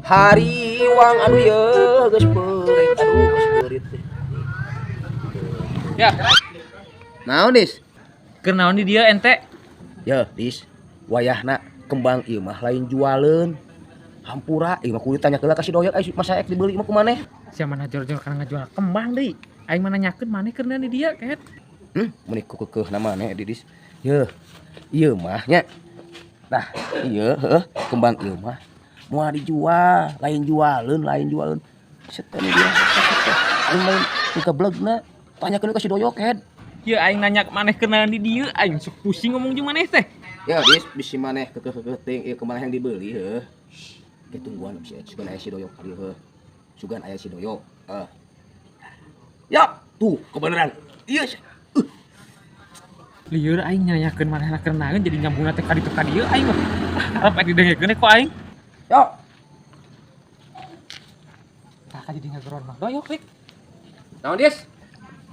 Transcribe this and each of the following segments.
Hariwang aduh ye geus peurit aduh geus peurit. Ya. Naon, Dis? Keur naon di dieu ente? Ya, Dis. Wayahna kembang ieu mah lain jualeun. Hampura, ieu mah kudu ditanya heula ka si Doyok ai masa ek dibeli mah ku maneh. Sia mana jor-jor kana ngajual kembang deui. Aing mah nanyakeun maneh keur naon di dieu, Ket. Meuni kekeuh na maneh Didis. Yeuh. Ieu mah nya. Nah, ieu heuh kembang ieu mah moal dijual, lain jualeun, lain jualeun. Set teh dia. Aing mah geblegna. Tanyakeun ka si Doyok, Hed. Ya aing nanya maneh keur naon di dieu, aing sok pusing ngomong jeung maneh teh. Ya, Dis, bisi maneh kekeuh-kekeuh teuing ieu kembang yang dibeli heuh. Ke tungguan bisi sugan aya si Doyok ka dieu heuh. Sugan aya si Doyok. Heuh. Ya, tuh kebenaran. Ieu Lieur aing nanyakeun manehna keur naon jadi nyambungna teh ka ditu ka dieu aing mah. Harap aing didengekeun ku aing. Yo. Tah jadi ngageroan Mang Doyok, Rik. Naon, Dis?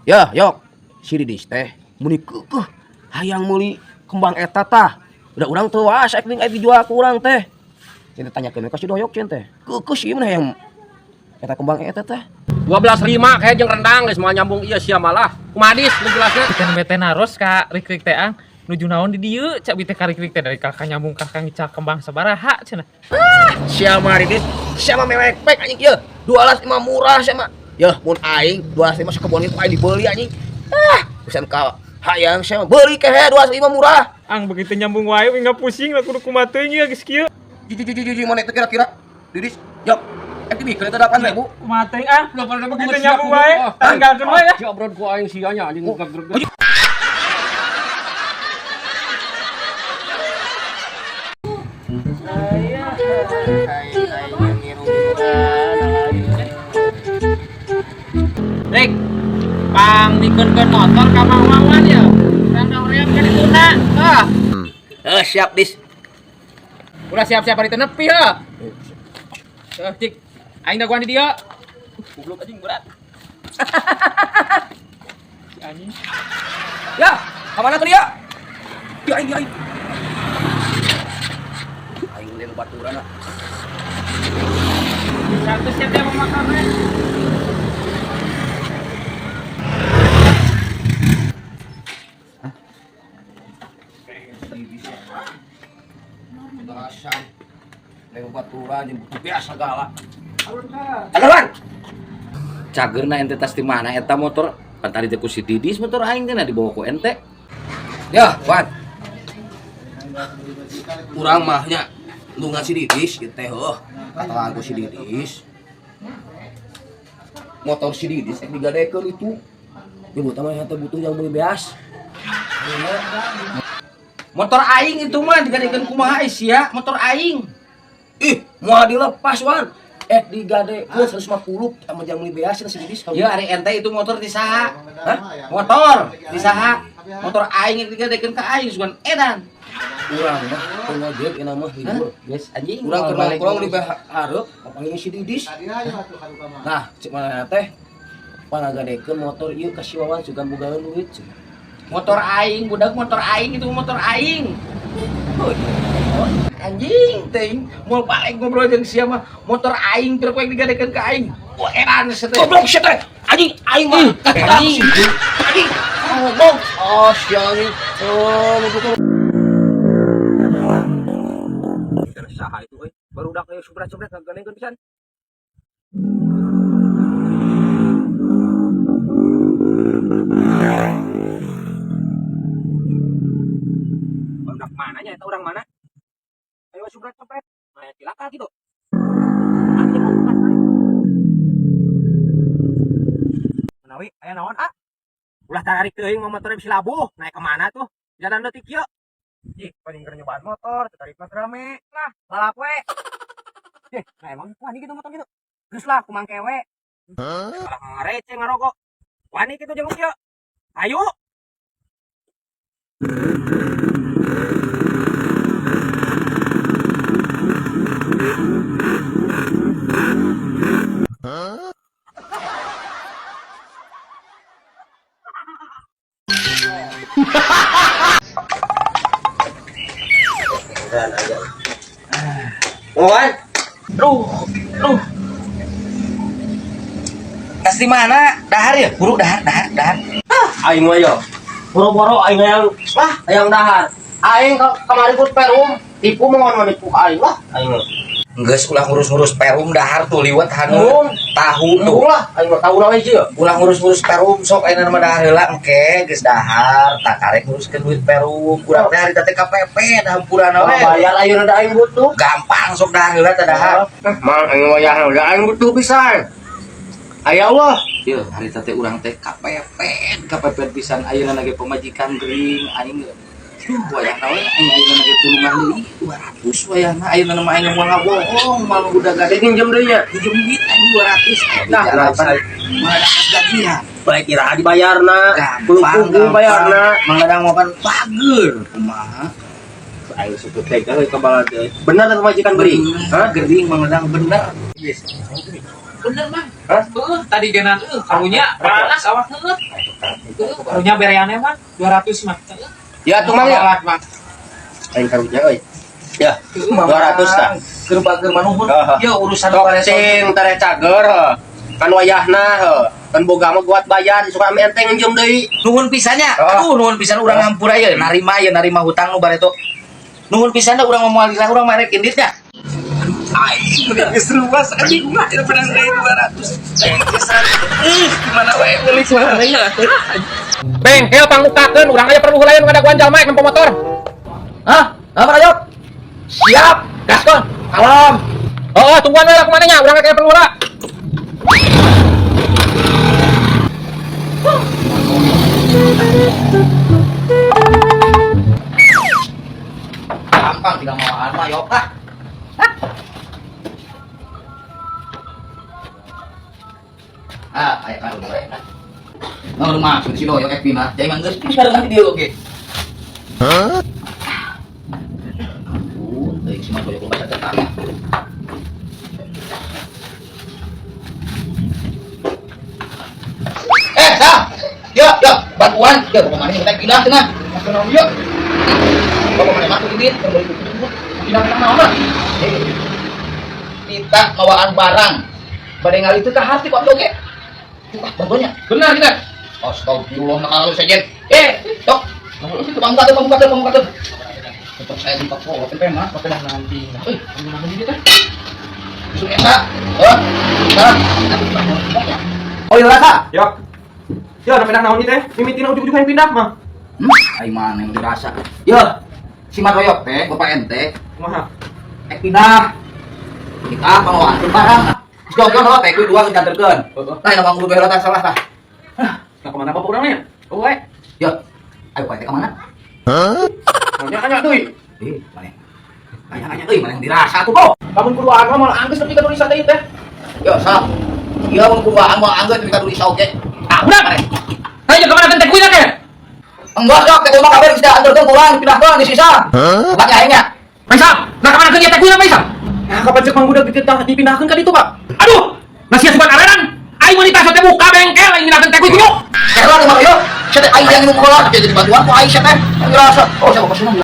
Ya, yok. Si Didis teh meuni keukeuh hayang meuli kembang eta tah. Udah urang teu waas ek ning dijual ku urang teh. Cenah tanyakeun we ka si Doyok cenah teh. Keukeuh sih mun hayang eta kembang eta teh. 12 lima kayak jeung rendang geus moal nyambung ieu sia malah. Kumaha, Dis? Nu jelasna? Kita nembe teh naros ka Rik-rik teh ang nuju naon di dieu cak bi teh ka Rik-rik teh dari kakak nyambung kakak ngicak kembang sabaraha cenah. Sia mah Didis, sia mah mewek pek anjing ieu. 12 lima murah sia mah. Yeuh, mun aing 12 lima sakebon ku aing dibeli anjing. Ah, pisan ka hayang sia mah beuli kehe 12 lima murah. Ang begitu nyambung wae we pusing lah kudu kumaha teuing ieu geus kieu. Jiji mana itu kira-kira? Didis, yok. Dibikeun eta 8.000. Kumaha teuing ah, begitu nyambung wae, tanggalkeun wae ya. Sia brod ku aing sia nya anjing gegreg. Rik, pang dikeunkeun motor ka Mang Wawan ya. Urang da hoream ka dituna. Ah, Siap, Dis. udah siap-siap ari teu nepi heuh. Heuh, cik. Aing dagoan di dieu. Goblok anjing berat. Si anjing. Ya, ka mana tuh dia? Ya aing, ya aing. Aing lain baturan ah. Satu siap dia mau makan we. Kerasan. Lain baturan jeung butuh biasa segala. Agalan. Cagerna ente tas di mana eta motor? Pan tadi teh ku si Didis motor aing teh nah dibawa ku ente. Ya, Wan. Urang mah nya lungan si Didis ieu teh heuh. Katakan ku si Didis. Motor si Didis ek digadekeun itu. Ibu mah teh butuh yang meuli beas. Motor aing itu mah digadekeun kumaha sia motor aing. Ih, moal dilepas, Wan. Ek digadekeun 150 sama jang meuli beas si Didis. Ya ari ente itu motor di saha? Hah? Motor di saha? Motor aing digadekeun ka aing sugan edan. Urang mah teu ngojek euna mah libur. Geus anjing. Urang keur nongkrong di hareup papanggih si Didis. Nah, cek mana teh pangagadekeun motor ieu ka si Wawan sugan bogaeun duit cenah. Motor aing budak motor aing itu motor aing. Anjing teuing moal balik ngobrol jeung sia mah motor aing keur poe digadekeun ka aing. Wah edan sia teh. Goblok sia teh. Anjing aing mah Anjing. anjing. Ngomong. Oh, sia anjing. Oh, goblok. Saha itu euy? Barudak euy subrat-subrat ngagandengkeun pisan. Barudak mananya eta urang mana? Ayo subrat-subrat. Nah, cilaka gitu. Anjing mau bukan balik. Menawi aya naon ah? Ulah tarik teuing mah motornya bisa labuh. Naik ke mana tuh? Jalan leutik ieu. Ih, paling keur nyobaan motor, tarik mah rame. Lah, lalap we. Eh, nah emang wani gitu motor gitu. Geus lah kumang kewe. Malah ngarece ngarogok. Wani kitu jeung kieu. Ayo. Wawan. Duh, duh. Tas di mana? Dahar ya? Buru dahar, dahar, dahar. Aing mah yo. Boro-boro aing hayang lah, hayang dahar. Aing kamari ku perum, tipu mau nipu ka aing lah aing mah. Geus ulah ngurus-ngurus perum dahar tuh liwet haneut. Embung. Tahu tuh. Embung lah, aing mah tahu we ieu. Ulah ngurus-ngurus perum sok ayeuna mah dahar heula engke geus dahar tak karek nguruskeun duit perum. Urang teh harita teh KPP dah hampurana we. Bayar ayeuna da aing butuh. Gampang sok dahar heula teh dahar. Mang aing mah ya da aing butuh pisan. Aya Allah. Yeuh, harita teh urang teh KPP, KPP pisan ayeuna lagi pamajikan gering aing. Duh, wayahna we aing ayeuna ge tulungan deui 200 wayahna ayeuna mah aing moal ngabohong moal udah gade Minjem deui nya. minjem duit aing 200. Nah, nah, nah, malah gajian. Baik iraha dibayarna. Gampang, Kudu bayarna. Mang Dadang mau kan pager kumaha. Aing suku teh euy ka balad euy. Bener teh pamajikan beri? Hah? Gering Mang Dadang bener. Bener mah. Hah? Heeh, tadi genan karunya panas awak heuh. Karunya bereannya mah 200 mah. Heeh. Ya tuh mang ya. Alat mah. Aing karunya euy. Ya, 200 tah. Keur bager manuhun. Heeh. Ya urusan Sok bareso. cing tere cager heuh. Kan wayahna heuh. Kan boga mah kuat bayar suka ame enteng nginjem deui. Nuhun pisannya. Heeh. Aduh, nuhun pisan urang ngampura ye, narima ye, narima hutang nu bareto. Nuhun pisan da urang moal lila urang marek inditnya. Aing udah geus ruas anjing mah itu pernah deui 200. Eh, gimana we meuli kumaha Bengkel pangmukakeun urang aya perlu heula ngadaguan jalma rek nempo motor. Hah? Apa ayo? Siap, gaskon. Kalem. Oh, tungguan we lah kumaha nya urang rek perlu heula. Gampang tinggal mawaan mah yok ah. Ah, aya kan udah enak. Nah, rumah si doyok ek pindah. Jadi mah geus sekarang nanti dia oke. Hah? Ampun, teuing si mah doyok loba catatan. Eh, sah. Yo, yo, bantuan. Yo, bapak mana kita pindah cenah. Masuk naon yuk. Bapak mana masuk ini, pindah ke naon mah. Kita mawaan barang. Bade ngali teu ka hati kok oge. Ah, bantuannya. Benar kita. Astagfirullah nak kalau sejen. Eh, tok. Pamungkakeun, pamungkakeun, pamungkakeun. Tetep saya tempat kok, tempe mah, Pindah nanti. Eh, Gimana gitu teh? Susu eta. Heh. Sekarang. Oh, iya rasa. Ya. Ya, ada pindah naon ieu teh? Mimitina ujug-ujug hayang pindah mah. Ai mana yang dirasa. Yo, si Maroyok teh, bapak ente, Kumaha? ek pindah. Kita pangawaan barang. Jogjon ho teh kuy dua nganterkeun. Tah ina manggu baheula tah salah tah. Nah, kemana bapak urang nya? Oh, we. Yo. Ayo pak teh ka mana? Nya nya deui. Eh, mana? Aya aya euy, mana yang dirasa tuh, Bro. Lamun kuduaan mah moal anggeus nepi ka Indonesia teh ieu teh. Yo, sah. Ieu mun kuduaan moal anggeus nepi ka Indonesia oge. Ah, udah. Ayo kemana teh kuy teh? Enggak, sok teh mah kabar geus diantarkeun kurang dipindahkeun di sisa. Bagi aing nya. Paisal, nah kemana keun ieu teh kuy Paisal? Nah, kapan cek Mang Budak dipindahkeun ka ditu, Pak? Aduh, nasihat suban arenan. Aing wanita teh buka bengkel aing mindahkeun teh kuy kuyu. Teh lah mah yo. Sia teh aing yang minum kolak jadi bantuan ku aing sia teh. Ngerasa. Oh, siapa pesunan.